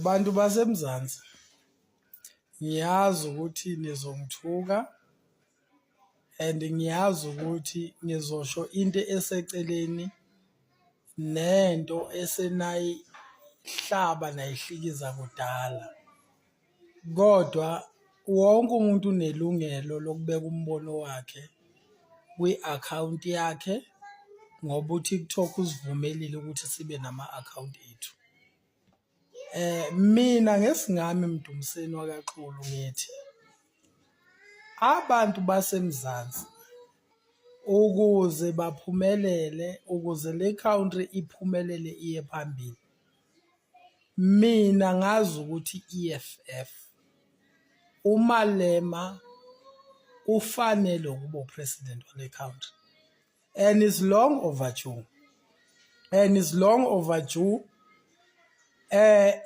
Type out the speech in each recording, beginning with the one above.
Bantu baseMzansi, ngiyazi ukuthi nizongithuka and ngiyazi ukuthi ngizosho into eseceleni nento esenayihlaba nayihlikiza kudala, kodwa wonke umuntu unelungelo lokubeka umbono wakhe kwi-akhawunti yakhe ngoba u-TikTok usivumelile ukuthi sibe nama-akhawunti ethu. Mina ngesingami Mdumiseni wakaXulu ngithi abantu baseMzansi ukuze baphumelele, ukuze le country iphumelele iye phambili, mina ngazi ukuthi i-E_F_F uMalema ufanele ukuba u-president wale country and is long overdue, and is long overdue.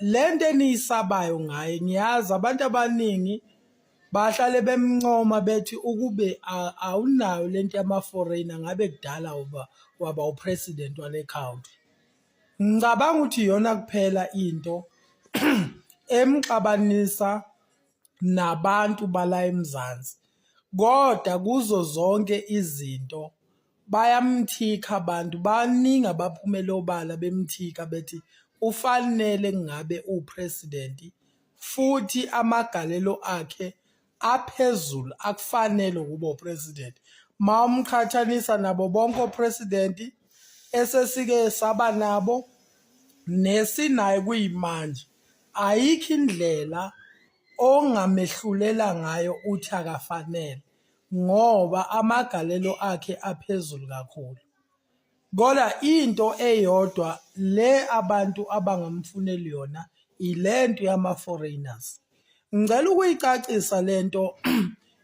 Lento eniyisabayo ngaye, ngiyazi abantu abaningi bahlale bemncoma bethi ukube awunayo lento yama-foreigner ngabe kudala waba u-president wale country. Ngicabanga ukuthi iyona kuphela into emxabanisa nabantu bala eMzansi, kodwa kuzo zonke izinto bayamthika abantu, baningi abaphumela obala bemthika bethi ufanele ngabe uwu-president futhi amagalelo akhe aphezulu akufanele ukuba u-president. Mawumqhathanisa nabo bonke o-president esesike saba nabo nesinayo kuyimanje, ayikho indlela ongamehlulela ngayo uthi akafanele ngoba amagalelo akhe aphezulu kakhulu. Kodwa into eyodwa le abantu abangamfuneli yona ilento yama-foreigners. Ngicela ukuyicacisa lento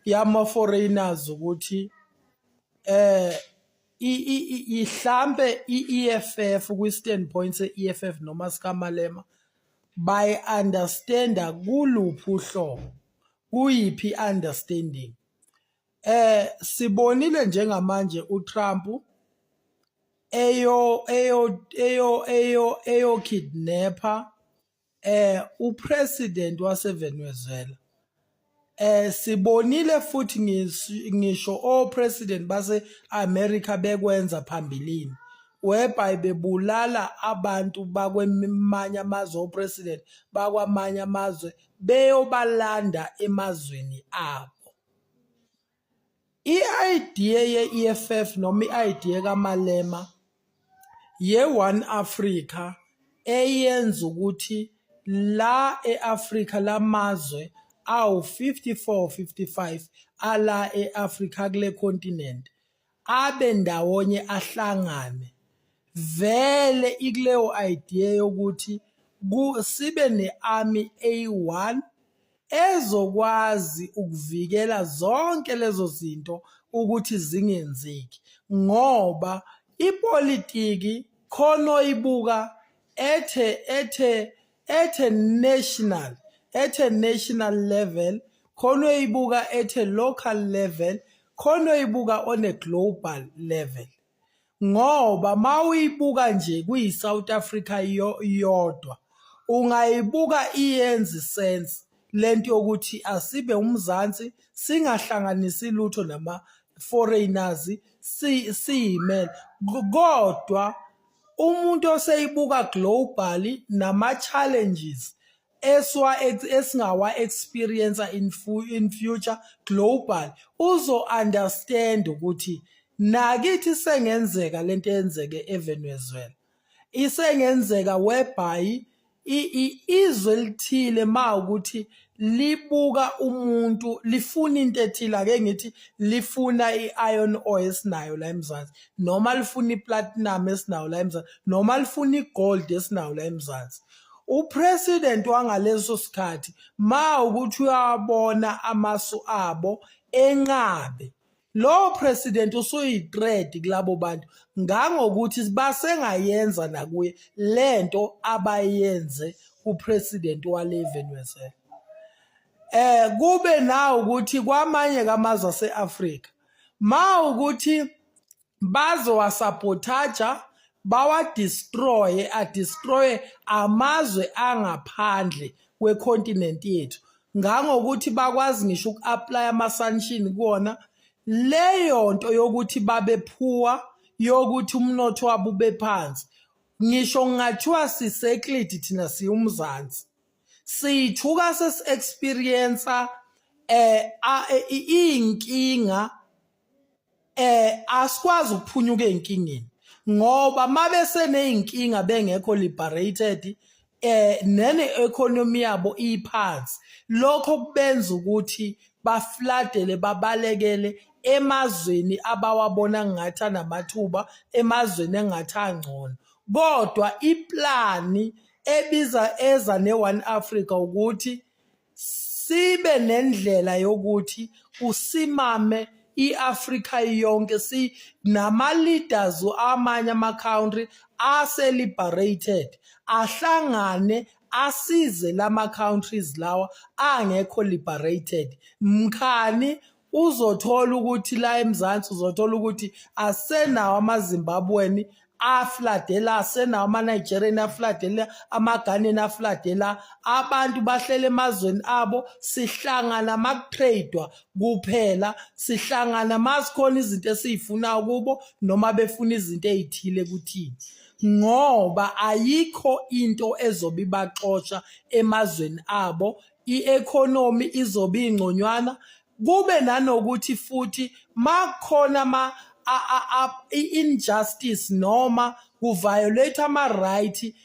yama-foreigners ukuthi ihlampe i-EFF kwi-standpoint se-EFF noma sikaMalema bayi-understand-a kuluphi uhlobo, kuyiphi i-understanding. Sibonile njengamanje uTrump eyo eyo eyo eyo eyo kidnapper u-president wase-Venezuela. Sibonile futhi ngisho o-president base-America bekwenza phambilini whereby bebulala abantu bakwamanye amazwe, o-president bakwamanye amazwe beyobalanda emazweni abo. I-idea ye-EFF noma i-idea kaMalema ye-One Africa eyenza ukuthi la e-Afrika lamazwe awu-54 55 ala e-Afrika kule continent abe ndawonye ahlangane, vele ikuleyo idea yokuthi sibe ne-army eyi-one ezokwazi ukuvikela zonke lezo zinto ukuthi zingenzeki, ngoba ipolitiki khona oyibuka ethe national, ethe national level, khona oyibuka ethe local level, khona oyibuka on a global level. Ngoba mawuyibuka nje kuyi-South Africa yodwa, ungayibuka iyenza sense lento yokuthi asibe uMzansi, singahlanganisi lutho nama-foreigners, siyimele, kodwa umuntu oseyibuka globally nama-challenges eswa esingawa experience in future global uzo understand ukuthi nakithi sengenzeka lento eyenzeke eVenezuela, isengenzeka whereby izwe elithile ma ukuthi libuka umuntu lifuna into ethile, ake ngithi lifuna i-iron ore esinayo la eMzansi, noma lifuna i-platinum esinayo la eMzansi, noma lifuna i-gold esinayo la eMzansi, u-president wangaleso sikhathi ma ukuthi uyabona amasu abo enqabe lo president usuyi-threat kulabo bantu ngangokuthi basengayenza nakuye lento abayenze ku-president wale Venezuela. Kube na ukuthi kwamanye kamazwe ase-Afrika ma ukuthi bazowasabotaja. Bawa-destroye, a-destroye amazwe angaphandle kwecontinent yethu, ngangokuthi bakwazi ngisho uku-apply ama-sanction kuwona. Leyo nto yokuthi babe poor, yokuthi umnotho wabo ube phansi, ngisho kungathiwa siseklidi, thina siyumzansi, sithuka sesi-experience iy'nkinga, asikwazi ukuphunyuka ey'nkingeni, ngoba mabe seney'nkinga bengekho liberated, nene economy yabo iphansi, lokho kubenza ukuthi bafladele, babalekele emazweni abawabona ngathi anamathuba, emazweni engathi angcono. Kodwa iplani ebiza eza ne-One Africa ukuthi sibe nendlela yokuthi kusimame iAfrika yonke, si nama leaders amanye ama country ase liberated ahlangane, asize lama countries lawa angekho liberated. Mkhani uzothola ukuthi la eMzansi, uzothola ukuthi asenawo amaZimbabweni afladela, asenawo ama-Nigerian afladela, ama-Ghanaian afladela. Abantu bahlele emazweni abo, sihlangana makutrade-wa kuphela, sihlangana masikhona izinto esiyifunayo kubo noma befuna izinto ey'thile kuthina, ngoba ayikho into ezobe ibaxosha emazweni abo. I-economy izobe ingconywana, kube nanokuthi futhi makukhona ma i-injustice noma kuviolate ama-right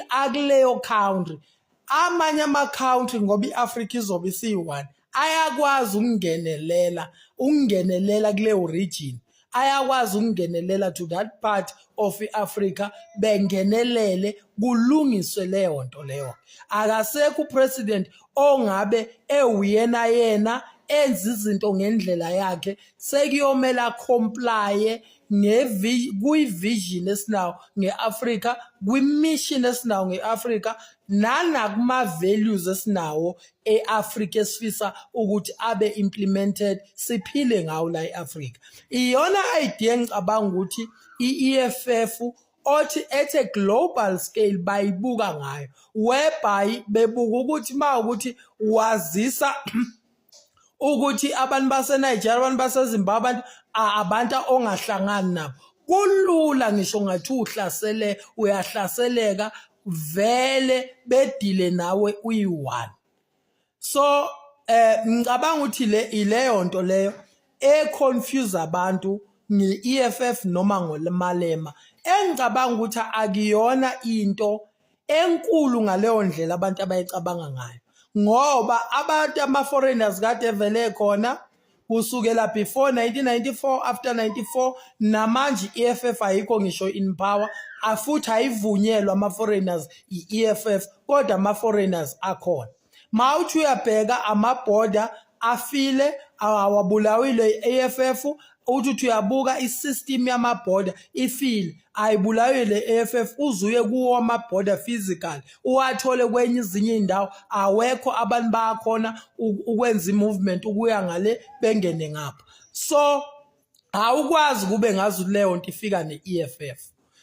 akuleyo country, amanye ama-country, ngoba i-Afrika izobe isiyi-one, ayakwazi ukungenelela kuleyo region, ayakwazi ukungenelela to that part of i-Africa, bengenelele kulungiswe leyo nto leyo. Akasekho upresident ongabe ewuyena yena enza izinto ngendlela yakhe, sekuyomela comply kwi-vision esinawo nge-Afrika, kwi-mission esinawo nge-Afrika, nanakuma-values esinawo e-Afrika esifisa ukuthi abe implemented, siphile ngawo la e-Afrika. Iyona idea engicabanga ukuthi i-EFF othi at a global scale bayibuka ngayo, whereby bebuka ukuthi mawukuthi wazisa ukuthi abantu baseNigeria, abantu baseZimbabwe, abantu ongahlangani nabo, kulula ngisho ngathi uhlasele, uyahlaseleka vele, bedile nawe uyi-one. So ngicabanga ukuthi le ileyo nto leyo econfuse abantu nge-EFF noma ngoMalema, engicabanga ukuthi akuyona into enkulu ngaleyo ndlela abantu abayicabanga ngayo, ngoba abantu ama-foreigners kade vele khona kusukela before 1994, after 94, namanje i-EFF ayikho ngisho in power, afuthi ayivunyelwa ama-foreigners i-EFF, kodwa ama-foreigners akhona. Mawuthi uyabheka, amabhoda afile, awabulawile i-EFF. Uthi uyabuka, isystem yamabhoda ifile, ayibulawile i-EFF. Uzuye kuwo amabhoda physical, uwathole kwenye izinye indawo awekho, abantu bayakhona ukwenza i-movement ukuya ngale, bengene ngapha. So awukwazi kube ngazi leyo nto ifika ne-EFF.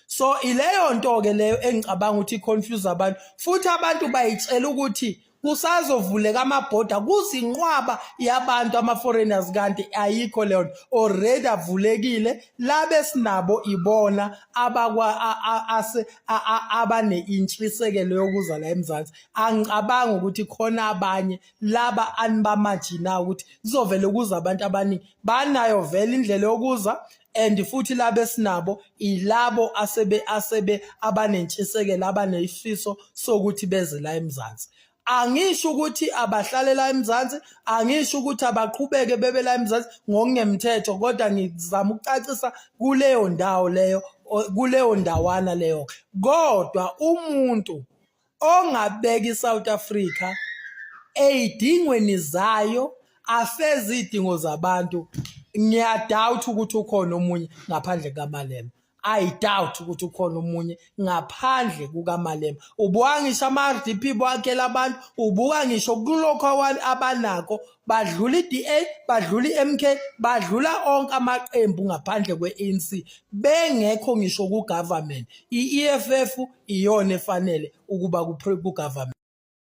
So ileyo nto ke leyo engicabanga ukuthi confuse abantu, futhi abantu bayitshela ukuthi kusazovuleka amabhoda kuzinqwaba yabantu ama-foreigners, kanti ayikho leyo nto. Already avulekile labe sinabo, ibona abakwa ase abane-intshisekelo yokuza la eMzansi. Angicabangi ukuthi khona abanye laba anibamajina ukuthi kuzovele kuza abantu abaningi. Banayo vele indlela yokuza, and futhi laba esinabo ilabo asebe abanentshisekelo, abanesifiso sokuthi beze la eMzansi. Angisho ukuthi abahlale la eMzansi, angisho ukuthi abaqhubeke bebe la eMzansi ngokungemthetho, kodwa ngizama ukucacisa kuleyo ndawo leyo, kuleyo ndawana leyo. Kodwa umuntu ongabeka iSouth Africa ey'dingweni zayo, afeze iy'dingo zabantu, ngiyadoubt ukuthi ukhona omunye ngaphandle kaMalema. I doubt ukuthi ukhona omunye ngaphandle kukaMalema. Ubuka ngisho ama-RDP bwakela abantu, ubuka ngisho kulokho abanako, badlula i-DA, badlula i-MK, badlula onke amaqembu ngaphandle kwe-ANC, bengekho ngisho ku-government. I-EFF iyona efanele ukuba ku-government.